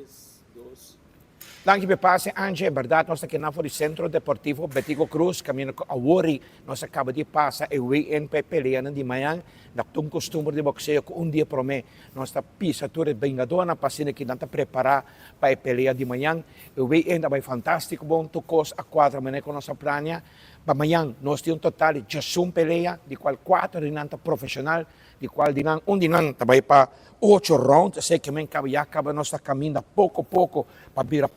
3, 2. Danki p'e pase, Angie. En berdad nos ta keda for di Centro Deportivo Betico Croes, caminda cu awori nos a caba di pasa e weekend pa e peleanan di mañan. Na ta un costumber di boxeo cu un dia prome nos ta pisa tur e bringadornan pa asina ki nan ta prepara pa e pelea di mañan. E weekend a bay fantastico bon, tur cos a cuadra manera cu nos a planea. Pa mañan nos tin un total di diesun pelea, di cual cuatro di nan ta profesional, di cual di nan un di nan ta bay pa ocho round, esey ke men caba ya caba nos ta caminda poco poco pa bira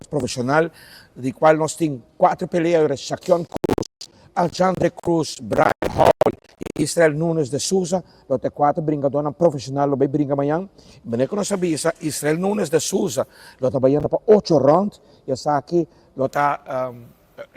profesional, di cual nos tin cuatro pelea, Shaquyon Cruz, Alexandre Cruz, Brian Hall y Israel Nunes de Souza, lo ta e cuatro bringadornan profesional lo bay bringa mañan. Manera cu nos a bisa, Israel Nunes de Souza lo ta bayendo pa ocho round y esaki lo ta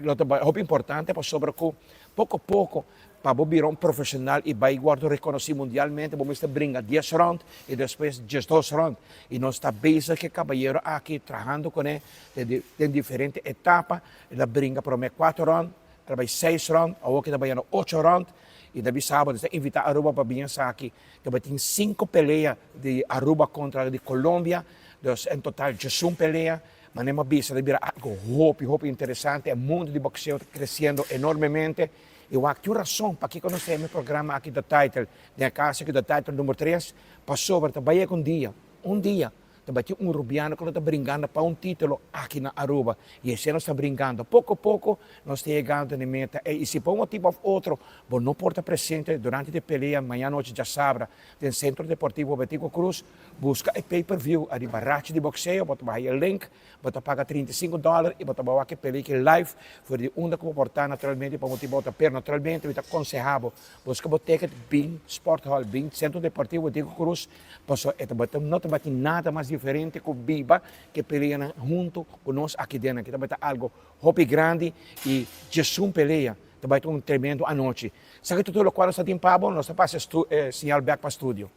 Lo ta hopi importante pasobra ku poko poko pa bo bira un profeshonal i bai wòrdu rekonosí mundialmente bo mester bringa dies rònt i despues diesdos rònt. I nos ta bezig ku e kabayero aki trahando kuné den diferente etapa. El a bringa promé kuater rònt, el a bai seis rònt, awor ke ta bayendo ocho rònt i ta bisa bo nos ta invitá Aruba pa bin esaki. Tabatin sinku pelea di Aruba kontra di Colombia, dus en total diesun pelea. Manera mi a bisa ta bira algo hopi hopi interesante, e mundo di boxeo ta creciendo enormemente y wak tin un razon pakico nos ta yama e programa aki The Title, den e caso aki The Title number tres, pasobra ta bay yega un dia, un dia ta bay tin un Rubiano cu lo ta bringando pa un titulo aki na Aruba y esey nos ta bringando, poco poco nos ta yegando na e meta ey y si pa un motibo of otro bo no por ta presente durante di e pelea mañana nochi djasabra den Centro Deportivo Betico Croes, Buska e pay per view ariba Rachi di Boxeo, bo ta baha e link, bo ta paga 35 dollar y bo ta wak e peliki live for di unda cu bo por ta naturalmente pa motibo bo ta pero naturalmente mi ta conseha bo busca bo ticket bin Sport Hall bin Centro Deportivo Diego Cruz pasobra e ta no ta tin nada mas diferente cu biba ke peleanan hunto cu nos aki den aki ta bai ta algo hopi grandi y djesun pelea ta bai ta un tremendo anochi. Esaki ta tur locual nos ta tin pa bo, nos ta pasa e señal bek pa studio.